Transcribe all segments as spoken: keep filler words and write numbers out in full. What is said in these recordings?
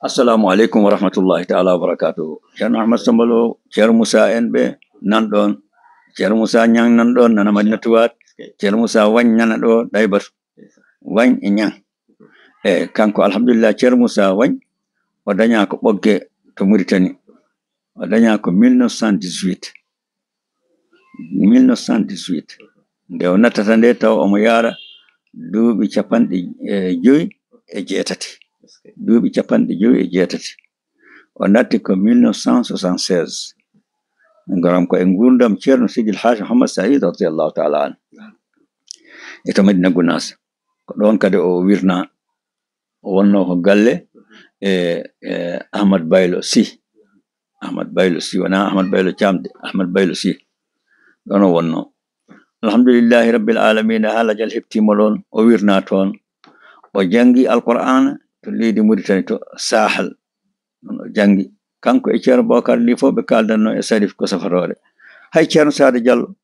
Assalamu aleykum wa rahmatullahi taala wa barakatuhu. Ceerno Ahmad Samba Lo, Ceerno Moussa en ɓe nan ɗon. Ceerno Moussa Niang nan ɗon, nana Madina Tuwaat. Ceerno Moussa Wañ nana ɗo Ɗaybatu. Wañ e Niang. E kanko, alhamdulillah, Ceerno Moussa Wañ, o daña ko Ɓogge to Mauritanie. O daña ko mille neuf cent dix-huit. Mille neuf cent dix-huit. Nde o nattata nde, taw omo yaara duuɓi capanɗe, e, joyi e jeetati. Duuɓi capanɗe joyi e jeetati. O natti ko mille neuf cent soixante-seize. Ngaram ko e nguurndam Ceerno Sidil Haaji Muhammad Saïd radiyallahu taala anhu. E to Madina Gunaas. Ko ɗon kadi o wirna. O wonno ko galle e, e Ahmad Baylo Sy. Ahmad Baylo Sy, wona Ahmad Baylo Thiam de, Ahmad Baylo Sy. Ɗon o wonno. Alhamdulillahi rabbil alamina, haala jal heɓtimo ɗon, o wirna toon. O jangi Alqur'aana to leydi Mauritanie, to Sahel. Ɗon o jangi. Kanko e Ceerno Bokar Li fof ɓe kaldanno e Sarif ko safatoore. Hay Ceerno Saada Jallo,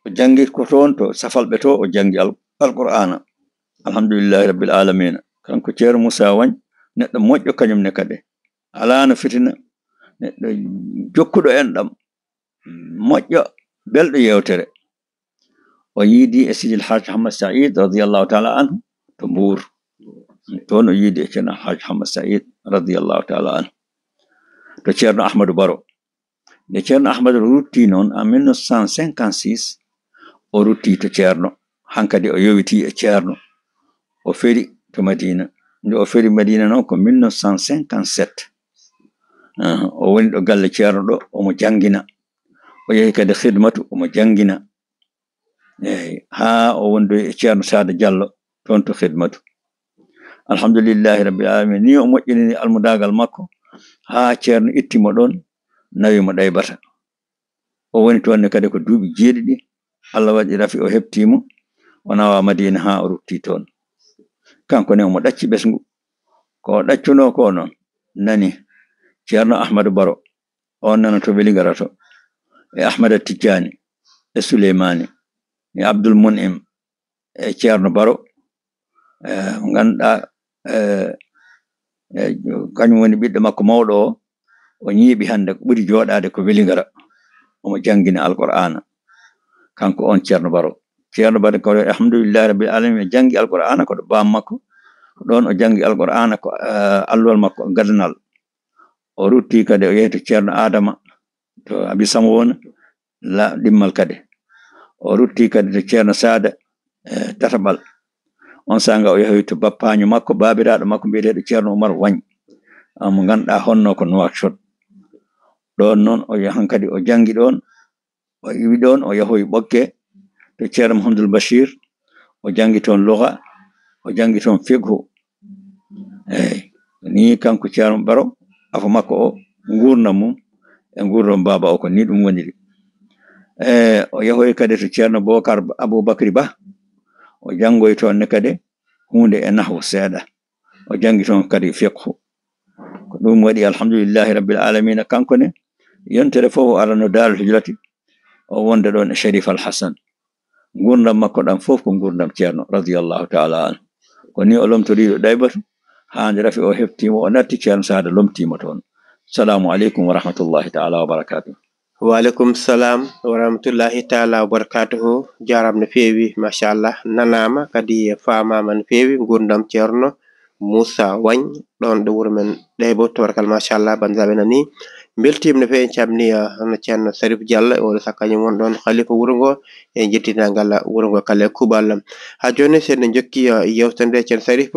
o jangi ko toon to Safalɓe to, o jangi al-, Alqur'aana. Alhamdulillahi rabbil alamina. Kanko Ceerno Moussa Wañ, neɗɗo moƴƴo kañum ne kadi. Alaa no fitina, neɗɗo jokkuɗo enɗam, moƴƴo, belɗo yeewtere. O yiidi e Sidil Haaji Ahmad Saïd radiyallahu taala anhu to Mbuur. Toon o yiidi e Ceerno Haaji Ahmad Saïd radiyallahu taala anhu. To Ceerno Ahmadu Baro. Nde Ceerno Ahmadu rutti noon en mille neuf cent cinquante-six, o rutti to Ceerno. Hankadi o yowiti e Ceerno. O feri to Madina. Nde o feri Madina noon ko mille neuf cent cinquante-sept. Ah, o woni ɗo galle Ceerno ɗo, omo janngina. O yehi kadi Xidmatu, omo janngina. Eey, haa o wondoyi e Ceerno Saada Jallo toon to Xidmatu. Alhamdulillahi rabbil alamin. Ni o moƴƴinini almudaagal makko haa Ceerno itti mo ɗoon, nawi mo Ɗaybata. O woni toon ne kadi ko duuɓi jeeɗiɗi. Allah waɗi rafi o heɓtii mo, o nawa Madina haa o rutti toon. Kanko ne omo ɗacci ɓesngu. Ko o ɗaccunoo ko noon, nani Ceerno Ahmadu Baro, on nana to Welingara to, e Ahmada Tijjaani, e Suleymaani, e Abdul Mun'im, e Ceerno Baro, e, mo ngannduɗaa, e, e, kañum woni ɓiɗɗo makko mawɗo o, o ñiiɓi hannde ko ɓuri jooɗaade ko Welingara. Omo janngina Alqur'aana. Kanko on Ceerno Baro. Ceerno Baro ko, alhamdulillahi rabbil alamin, o janngi Alqur'aana ko ɗo baam makko. Ɗoon o janngi Alqur'aana ko, e, alluwal makko gadanal. O rutti kadi, o yehi to Ceerno Adama, to Abi Samwona, la ɗimmal kadi. O rutti kadi to Ceerno Saada, e, tataɓal. On saanga o yehi to bappaño makko, baabiraaɗo makko biyeteeɗo Ceerno Umar Wañ. Mo ngannduɗaa honno ko Nouakchott. Ɗoon noon o yahi hankadi o janngi ɗoon. O iwi ɗoon, o yahoyi Ɓokke to Ceerno Mouhamadoul Bachir, o janngi toon luga, o janngi toon fiqhu. Eey, ni kanko Ceerno Baro, afo makko o, nguurndam mum, e nguurndam baaba o, ko ni ɗum woniri. E, o yahoyi kadi to Ceerno Bokar Aboubacry Ba, o janngoyi toon ne kadi huunde e nahwu seeɗa. O janngi toon kadi fiqhu. Ko ɗum waɗi, alhamdulillahi rabbil alamina, kanko ne, yontere fof o arano Daarul Hijrati, o wonda ɗoon e Sharif Al Hassan. Nguurndam makko ɗam fof ko nguurndam Ceerno, radiyallahu taala anhu. Ko ni o lomtoriiɗo Ɗaybatu, haa nde rafi o heɓtiimo, o natti Ceerno Saada lomtiimo toon. Salaamu aleykum wa rahmatullahi taala wa barakatuh. Wa aleykum salam wa rahmatullahi taala wa barakatuhu. Jaaraama no feewi, machallah, nanaama kadi faamaama no feewi. Nguurndam Ceerno Moussa Wañ, ɗoon ɗo wuro men Ɗeybo, tabarkalla, machallah, banndiraaɓe nanii. Mbeltiima no feewi, en calminii, ah, hono Ceerno Sarif Diallo, e oɗo sahaa kañum woni ɗoon halifa wuro ngo, e njettindaangal wuro ngo kala e kuuɓal. Haa jooni, so en njokkii, ah, yeewtere nde, Ceerno Sarif,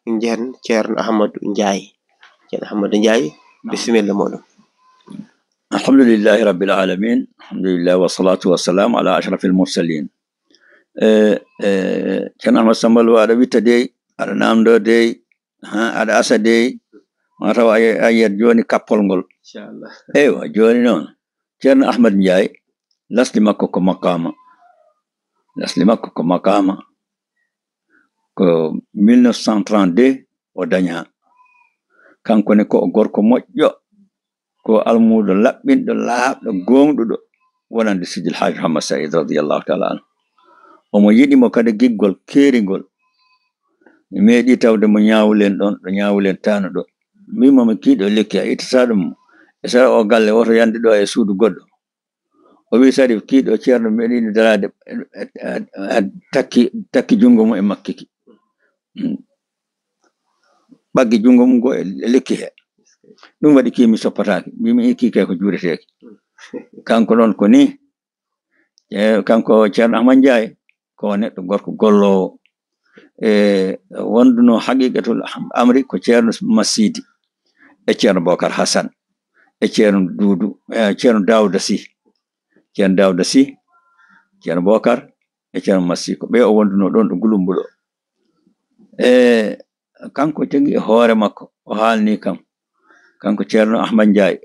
njehen Ceerno Ahmadou Ndiaye. Ceerno Ahmadou Ndiaye, bisimilla mooɗon. Alhamdulillahi rabbil alamin. Alhamdulillah, wa salatu wa salam ala ashrafil mursalin. E, e, Ceerno Ahmad Samba Lo, aɗa witta dey, aɗa naamndoo dey, ha, aɗa asa dey, ma taw a, a yiyat jooni kappol ngol. Inchallah. Eywa, jooni noon, Ceerno Ahmad Ndiaye, lasli makko ko maqaama. Lasli makko ko maqaama. Ko mille neuf cent trente-deux o dañaa. Kanko ne ko o gorko moƴƴo, ko almuudo laɓɓinɗo, laaɓɗo, gooŋɗuɗo, wonande Sidil Haaji Muhammad Saïd radiyallahu taala anhu. Omo yiɗi mo kadi giggol keeringol. Mi meeɗi tawde mo Ñaawulen ɗoon, ɗo Ñaawulen Taano ɗo. Mbimo mi kiiɗo lekki a ittata ɗum e sara o galle woto yande ɗo e suudu goɗɗo. O wi Sarif kiiɗo ceerno meɗini daraade, eh, eh, eh, takki, takki junngo mum e makkiki. Mm. Ɓaggi junngo mum ngo e lekki he. Ɗum waɗi kii mi soppataaki. Mbimi kii kay ko juureteeki. Kanko noon ko nii. E, kanko Ceerno Ahmad Njaay, ko neɗɗo gorko golloowo. E, wonduno haqiqatul amri ko Ceerno Masidi, e Ceerno Bokar Hassan, e Ceerno Duudu, e Ceerno Daawda Si. Ceerno Daawda Si, Ceerno Bokar, e Ceerno Masidi, ko ɓe o wonduno ɗon ɗo Gulumbuɗo. E, kanko tigi e hoore makko, o haalni kam. Kanko Ceerno Ahmad Njaay,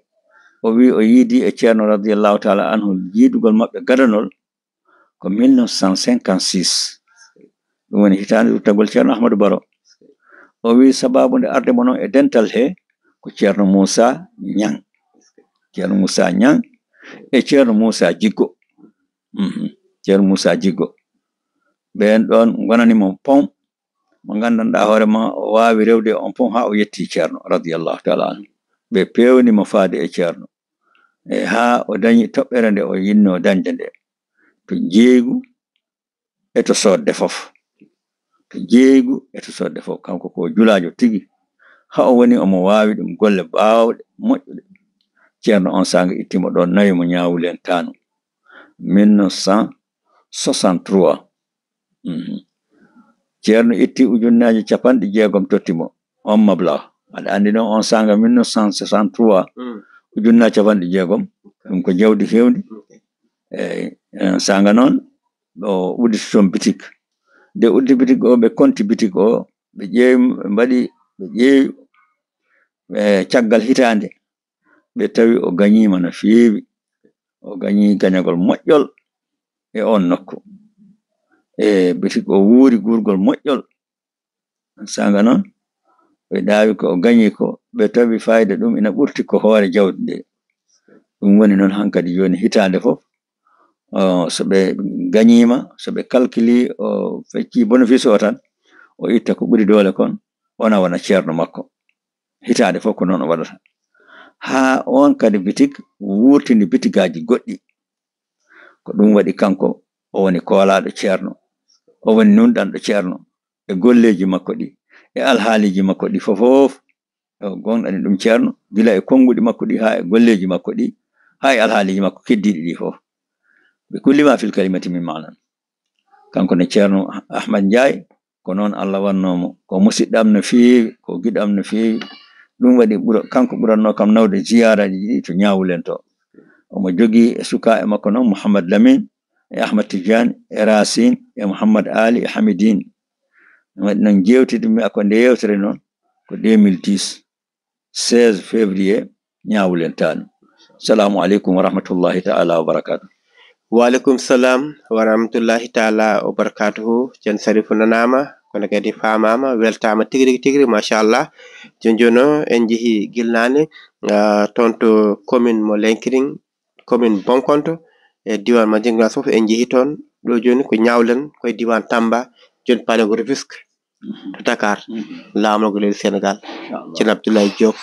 o wi o yiidi e Ceerno radiyallahu taala anhu, yiidugol maɓɓe gadanol ko mille neuf cent cinquante-six. Ɗum woni hitaande ruttagol Ceerno Ahmadu Baro. O wi sababu nde arde mo noon e dental he ko Ceerno Muusa Ñaŋ. Ceerno Muusa Ñaŋ e Ceerno Muusa Jiggo. Mhm. Ceerno Muusa Jiggo. Ɓeen ɗoon ngonani mo pom, mo nganndanɗaa hoore ma o waawi rewde on pom haa o yetti Ceerno radiyallahu taala anhu. Ɓe peewni mo faade e Ceerno. E haa o dañi toɓɓere nde o yinnoo dañde nde. To jeeygu e to soodde fof. To jeeygu e to soodde fof. Kanko ko julaajo tigi. Haa o woni omo waawi ɗum golle baawɗe, moƴƴuɗe. Ceerno on saanga itti mo ɗoon, nawi mo Ñaawulen Taanu. Mille neuf cent soixante-trois. Mhm. Ceerno itti ujunnaaje capanɗe jeegom totti mo. On mabla. Aɗa anndi noon on saanga mille neuf cent soixante-trois, mm, ujunnaaje capanɗe jeegom. Ɗum ko jawdi heewndi. Ok. Eyi, on saanga noon, o udditi toon bitik. Nde udditi bitik o, ɓe konti bitik o, ɓe ƴeewi, ɓe mbaɗi, ɓe ƴeewi, e, caggal hitaande, ɓe tawi o gañiima no feewi. O gañi gañagol moƴƴol e oon nokku. E bitik o wuuri guurgol moƴƴol. Saanga noon, ɓe ɗaawi ko o gañi ko, ɓe tawi fayda ɗum ina ɓurti ko hoore jawdi nde. Ɗum woni noon hankadi jooni hitaande fof, o, so ɓe gañiima, so ɓe kalkili, o fecci bénéfice o tan, o itta ko ɓuri doole kon, o nawana ceerno makko. Hitaande fof ko noon o waɗata. Haa oon kadi bitik wuurtini bitigaaji goɗɗi. Ko ɗum waɗi kanko o woni koolaaɗo ceerno, o woni nunɗanɗo ceerno e golleeji makko ɗi, e alhaaliiji makko ɗi fof fof. O gonɗani ɗum ceerno, gila e konnguɗi makko ɗi, haa e golleeji makko ɗi, haa e alhaaliiji makko keddiiɗi ɗi fof. Ɓe kulli ma fil kalimati min maanan. Kanko ne Ceerno Ahmad Njaay, ko noon Allah wannoo mo. Ko musidɗo am no feewi, ko giɗo am no feewi. Ɗum waɗi ɓura-, kanko ɓurannoo kam nawde ziyaaraaji ɗi to Ñaawulen to. Omo jogii e sukaaɓe makko noon Mouhammad Lamine, e Ahmad Tidiane, e Racine, e Mouhammad Ali, e Hamidine. Ɗum waɗi noon jeewtidmi ko nde yeewtere noon ko deux mille dix, seize février, Ñaawulen Taanu. Salaamu aleykum wa rahmatullahi taala wa barakaatu. Waaleykum salaam wa rahmatullahi taala wa barakaatuhu. Ceerno Sarifu nanaama, kono kadi faamaama, weltaama tigi rigi, tigi rigi, machallah. Jooni jooni o, en njehii Gilnaane, ah, toon to commune mo Lenkiring, commune Bonkonto, e diiwaan Madina Gounass fof en njehii toon. Ɗo jooni ko Ñaawlen, ko e diiwaan Tamba, jooni paale ko Rufisque, to Dakar, laamorgo leydi Sénégal. Inchallah. Ceerno Abdoulaye Diop.